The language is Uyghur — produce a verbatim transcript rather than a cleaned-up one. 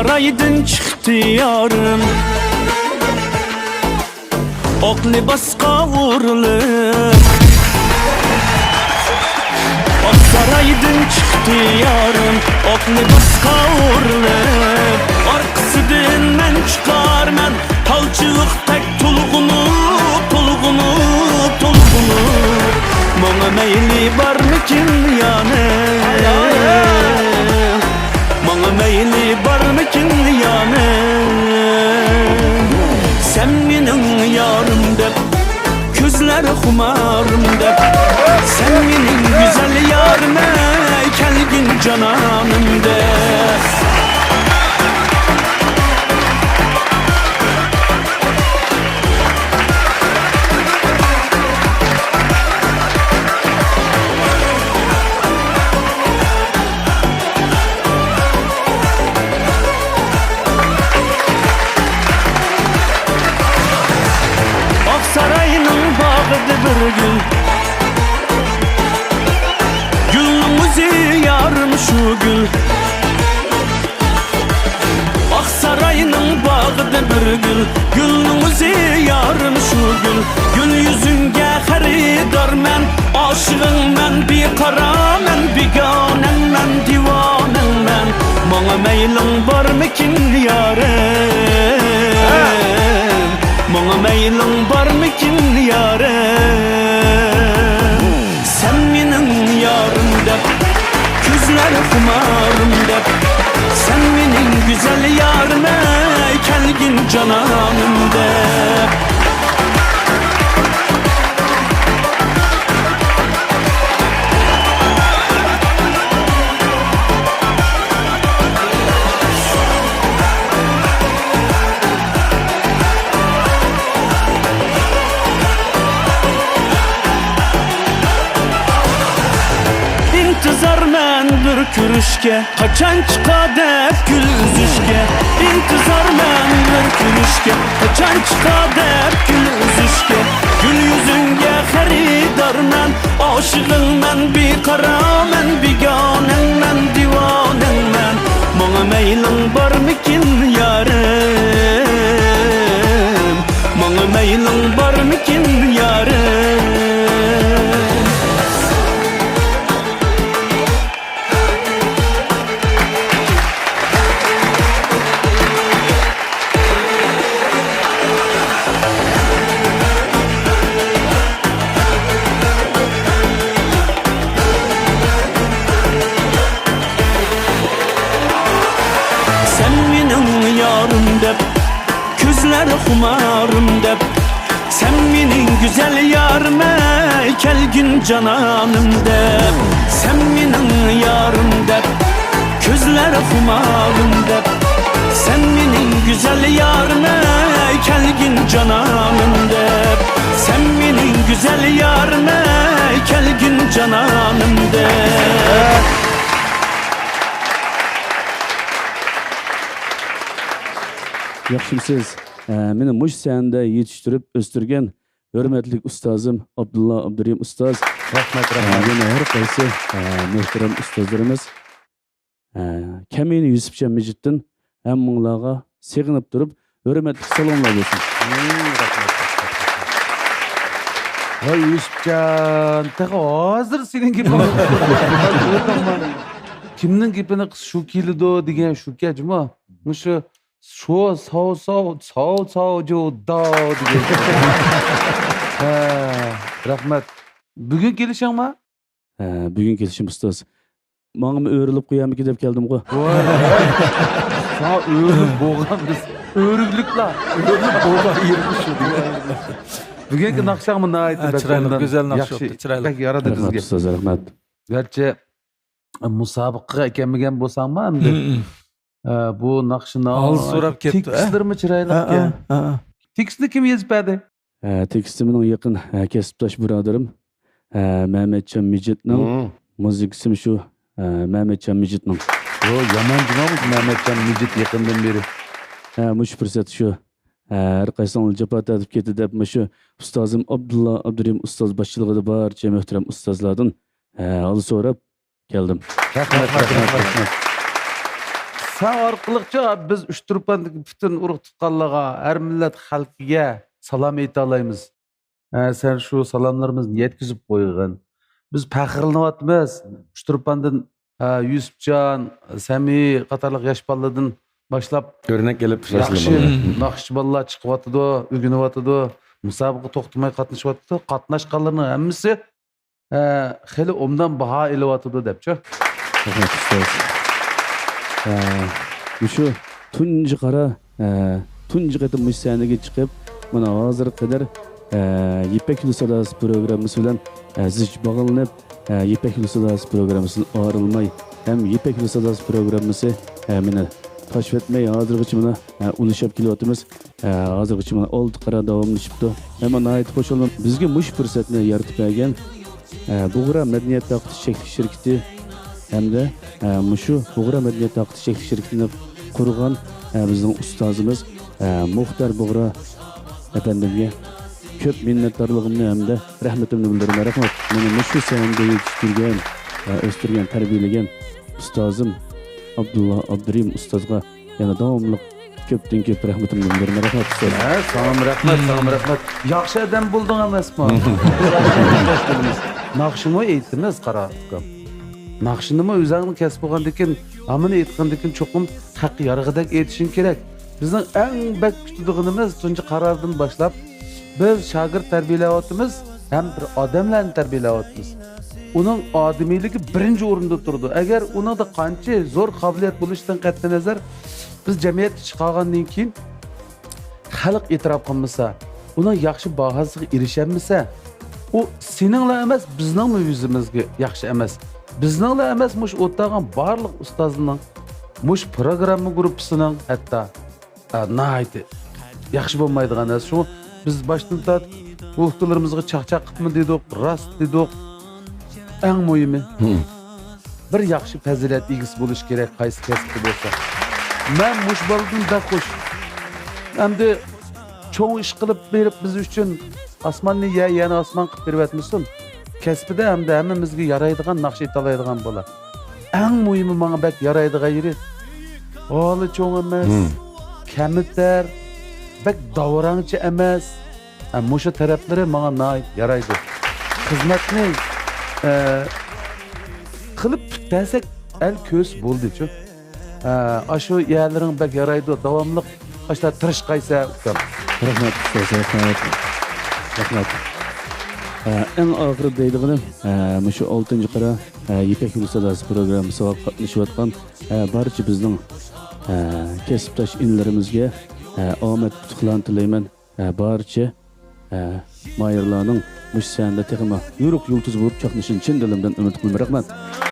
سارايدىن چىقتى يارىم، ئاق لىباسقا ئورىلىپ. ئاق سارايدىن چىقتى يارىم، ئاق لىباسقا ئورىلىپ. ئارقىسىدىن مەن چىقارمەن، پالچىلىقتەك تولغىنىپ، تولغىنىپ، تولغىنىپ. ماڭا مەيلى بارمىكىن يارىم؟ ماڭا مەيلى بارمىكىن يارىم؟ سەن مېنىڭ يارىم دەپ، كۆزلەر خۇمارىم دەپ، سەن مېنىڭ گۈزەل يارىم، كەلگىن جانانىم دەپ. ئاقساراينىڭ باغىدا بىر گۈل، گۈلنىڭ ئۆزى يارىم شۇ گۈل. ئاقساراينىڭ باغىدا بىر گۈل، گۈلنىڭ ئۆزى يارىم شۇ گۈل. گۈل يۈزۈڭگە خېرىدارمەن، ئاشىقىڭمەن، بىقارارمەن، بىگانەڭمەن، دىۋانەڭمەن. ماڭا مەيلىڭ بارمىكىن يارىم؟ ماڭا مەيلىڭ بارمىكىن يارىم؟ سەن مېنىڭ يارىم دەپ، كۆزلەر خۇمارىم دەپ، سەن مېنىڭ گۈزەل يارىم، ئەي كەلگىن جانانىم دەپ. ئىنتىزارمەن بىر كۆرۈشكە، قاچان چىقا دەپ گۈل ئۈزۈشكە. ئىنتىزارمەن بىر كۆرۈشكە، قاچان چىقا دەپ گۈل ئۈزۈشكە. گۈل يۈزۈڭگە خېرىدارمەن، ئاشىقىڭمەن، بىقارارمەن، بىگانەڭمەن، دىۋانەڭمەن. ماڭا مەيلىڭ بارمىكىن يارىم؟ ماڭا مەيلىڭ بارمىكىن يارىم؟ سەن مېنىڭ يارىم دەپ، كۆزلەر خۇمارىم دەپ، سەن مېنىڭ گۈزەل يارىم، ئەي كەلگىن جانانىم دەپ. سەن مېنىڭ يارىم دەپ، كۆزلەر خۇمارىم دەپ، سەن مېنىڭ گۈزەل يارىم، ئەي كەلگىن جانانىم دەپ. سەن مېنىڭ گۈزەل يارىم، ئەي كەلگىن جانانىم دەپ. ياخشىمسىز؟ ئە، مېنى مۇشۇ سەھنىدە يېتىشتۈرۈپ ئۆستۈرگەن ھۆرمەتلىك ئۇستازىم ئابدۇللا ئابدۇرېھىم ئۇستاز. رەھمەت، ئە، رەھمەت. يەنە ھەر قايسى، ئە، مۆھتەرەم ئۇستازلىرىمىز. ئە، كەمىنە يۈسۈپجان مىجىتتىن ھەممىڭلارغا سېغىنىپ تۇرۇپ ھۆرمەتلىك سالاملار بولسۇن. مم، رەھمەت. ۋاي يۈسۈپجان، تېخى ھازىر سېنىڭ گېپىڭ. كىمنىڭ گېپىنى قىلسا شۇ كېلىدۇ دېگەن شۇ كەجمۇ. مۇشۇ شۇ ساۋ ساۋ ساۋ ساۋ جو داۋ دېگەن. ھە، رەھمەت. بۈگۈن كېلىشىڭما؟ ھە، بۈگۈن كېلىشىم ئۇستاز. ماڭىمۇ ئۆرۈلۈپ قويامىكىن دەپ كەلدىمغۇ. ۋاي. ساڭا ئۆرۈلۈپ بولغان بىز. ئۆرۈلۈكلا. ئۆرۈلۈپ بولغان يېرىمىز شۇ دېگەن. بۈگۈنكى ناخشاڭمۇ ناھايىتى ھە، بەك چىرايلىق، ئوبدان، گۈزەل ناخشا ياخشى، بوپتۇ، چىرايلىق. بەك يارىدى رەھمەت بىزگە. ئۇستاز، رەھمەت. گەرچە مۇسابىقىگە ئەكەلمىگەن بولساڭمۇ ئەمدى، مم، مم. ئە، بۇ ناخشىنىڭ ھال سوراپ كەپتۇ، ئە؟ تېكىستلىرىمۇ چىرايلىق ھە، ئىكەن. ھە، ھە. تېكىستنى كىم يېزىپ بەردى؟ ئە، تېكىستى مېنىڭ يېقىن، ئە، كەسىپداش بۇرادىرىم، ئە، مەمەتجان مىجىتنىڭ، مم، مۇزىكىسىمۇ شۇ، ئە، مەمەتجان مىجىتنىڭ. يو، يامان جۇما بۇ مەمەتجان مىجىت يېقىندىن بېرى. ھە، مۇشۇ پۇرسەت شۇ، ئە، ھەر قايسىڭلار جاپا تارتىپ كېتى دەپ مۇشۇ ئۇستازىم ئابدۇللا ئابدۇرېھىم ئۇستاز باشچىلىقىدا بارچە مۆھتەرەم ئۇستازلاردىن، ئە، ھال سوراپ، كەلدىم. رەھمەت، رەھمەت، رەھمەت. سەن ئارقىلىقچە بىز ئۇچتۇرپاندىكى پۈتۈن ئۇرۇق-تۇغقانلارغا، ھەر مىللەت خەلقىگە سالام ئېيتالايمىز. ھە، سەن شۇ سالاملىرىمىزنى يەتكۈزۈپ قويغىن. بىز پەخىرلىنىۋاتىمىز. ئۇچتۇرپاندىن، ھە، يۈسۈپجان، سەمى قاتارلىق ياش بالىلاردىن باشلاپ ئۆرنەك ئېلىپ ياخشى ناخشىچى بالىلار چىقىۋاتىدۇ، ئۆگىنىۋاتىدۇ، مۇسابىقە توختىماي قاتنىشىۋاتىدۇ. قاتناشقانلارنىڭ ھەممىسى، ھە، خېلى ئوبدان باھا ئېلىۋاتىدۇ دەپچۇ. رەھمەت، ئۇستاز. ھە، مۇشۇ تۇنجى قارا، ھە، تۇنجى قېتىم مۇشۇ سەھنىگە چىقىپ، مانا ھازىرغا قەدەر، ھە، يىپەك يولى ساداسى پروگراممىسى بىلەن، ھە، زىچ باغلىنىپ، ھە، يىپەك يولى ساداسى پروگراممىسىدىن ئايرىلماي، ھەم يىپەك يولى ساداسى پروگراممىسى، ھە، مېنى تاشلىۋەتمەي، ھازىرغىچە مانا، ھە، ئۇلىشىپ كېلىۋاتىمىز. ھە، ھازىرغىچە مانا ئالتە قارا داۋاملىشىپتۇ. ھەم ناھايىتى خۇشالمەن. بىزگە مۇشۇ پۇرسەتنى يارىتىپ بەرگەن، ھە، بۇغرا مەدەنىيەت تارقىتىش چەكلىك شىركىتى ھەمدە، ھە، مۇشۇ بۇغرا مەدەنىيەت تارقىتىش چەكلىك شىركىتىنى قۇرغان، ھە، بىزنىڭ ئۇستازىمىز، ھە، مۇختەر بۇغرا ئەپەندىمگە كۆپ مىننەتدارلىقىمنى ھەمدە رەھمىتىمنى بىلدۈرىمەن. رەھمەت. مېنى مۇشۇ سەھنىدە يېتىشتۈرگەن، ھە، ئۆستۈرگەن، تەربىيەلىگەن ئۇستازىم ئابدۇللا ئابدۇرېھىم ئۇستازغا يەنە داۋاملىق كۆپتىن كۆپ رەھمىتىمنى بىلدۈرىمەن. رەھمەت ئۇستاز. ھە، ساڭىمۇ رەھمەت، ساڭىمۇ رەھمەت. ياخشى ئادەم بولدۇڭ ئەمەسمۇ؟ ناخشىمۇ ئېيتىمىز، قارا ئۇكام. ناخشىنىمۇ ئۆزۈڭنىڭ كەسپى بولغاندىكىن، ھامىنى ئېيتقاندىكىن چوقۇم ھەق يارىغىدەك ئېيتىشىڭ كېرەك. بىزنىڭ ئەڭ بەك كۈتىدىغىنىمىز تۇنجى قارادىن باشلاپ، بىز شاگىرت تەربىيەلەۋاتىمىز ھەم بىر ئادەملەرنى تەربىيەلەۋاتىمىز. ئۇنىڭ ئادىمىيلىكى بىرىنچى ئورۇندا تۇرىدۇ. ئەگەر ئۇنىڭدا قانچە زور قابىلىيەت بولۇشىدىن قەتئىينەزەر، بىز جەمئىيەتكە چىقارغاندىن كېيىن خەلق ئېتىراپ قىلمىسا، ئۇنىڭ ياخشى باھاسىغا ئېرىشەلمىسە، ئۇ سېنىڭلا ئەمەس، بىزنىڭمۇ يۈزىمىزگە ياخشى ئەمەس. بىزنىڭلا ئەمەس، مۇشۇ ئولتۇرغان بارلىق ئۇستازلارنىڭ مۇشۇ پروگرامما گۇرۇپپىسىنىڭ ھەتتا، ئا، ناھايىتى ياخشى بولمايدىغان نەرسە. شۇڭا بىز باشتىن تارتىپ بۇ ئۇكىلىرىمىزغا چاقچاق قىپمۇ دېدۇق، راست دېدۇق. ئەڭ مۇھىمى، بىر ياخشى پەزىلەت ئىگىسى بولۇش كېرەك، قايسى كەسىپتە بولسا. مەن مۇشۇ بالىدىن بەك خۇش. ئەمدى چوڭ ئىش قىلىپ بېرىپ بىز ئۈچۈن ئاسماننى يەر، يەرنى ئاسمان قىلىپ بېرىۋەتمىسۇن. كەسپىدە ئەمدى ھەممىمىزگە يارايدىغان ناخشا ئېيتالايدىغان بالا. ئەڭ مۇھىمى ماڭا بەك يارايدىغان يېرى، ھالى چوڭ ئەمەس، كەمتەر، بەك داۋراڭچى ئەمەس. ھە، مۇشۇ تەرەپلىرى ماڭا ناھايىتى يارايدۇ. خىزمەتنى، ئە، قىلىپ پۈتتەرسەك ئەل كۆرسە بولدىچۇ. ھە، ئاشۇ يەرلىرىڭ بەك يارايدۇ، داۋاملىق ئاشۇنداق تىرىشقايسەن، ئۇكام. رەھمەت، ئۇستاز، رەھمەت. رەھمەت. ئە، ئەڭ ئاخىرىدا دەيدىغىنىم، ئە، مۇشۇ ئالتىنچى قارا، ئە، يىپەك يولى ساداسى پروگراممىسىغا قاتنىشىۋاتقان، ئە، بارچە بىزنىڭ، ئە، كەسىپداش ئىنىلىرىمىزگە، ئە، ئامەت ئۇتۇقلارنى تىلەيمەن. ئە، بارچە، ئە، ماھىرلارنىڭ مۇشۇ سەھنىدە تېخىمۇ يورۇق يۇلتۇز بولۇپ چاقنىشىنى چىن دىلىمدىن ئۈمىد قىلىمەن. رەھمەت.